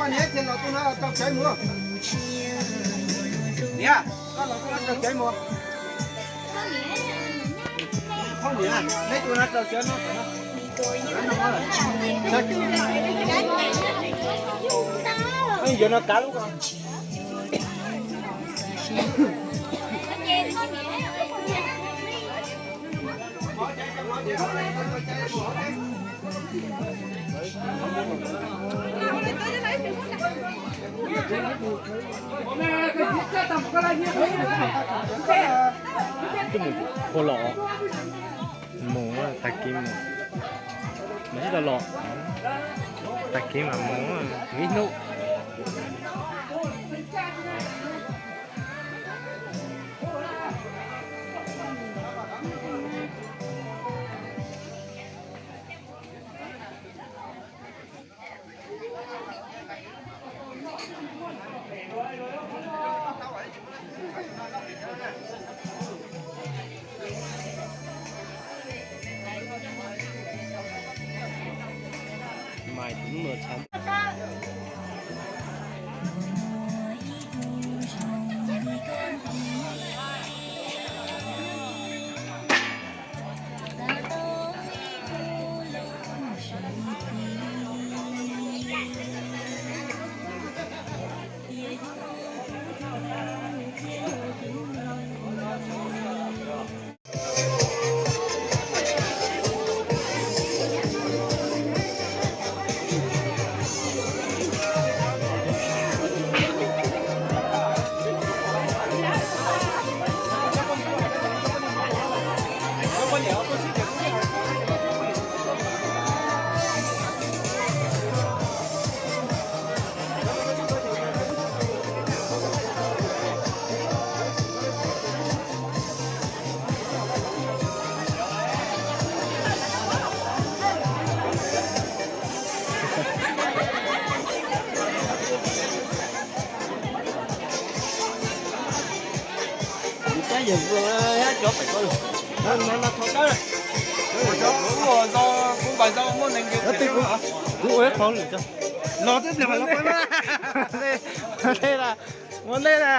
Niam, txiv los tus no rau cawv mus. Niam, koj los tus no rau cawv mus. Niam, neb tus no rau cawv no. Yuav no kav lub ko. Twb mus ua los mus, tag kis mus, mas tsis tau los, tag kis mas mus ib hnub. Kuv ua ib qho lwm, los twb pliag mas los pab na. Ua ntej na.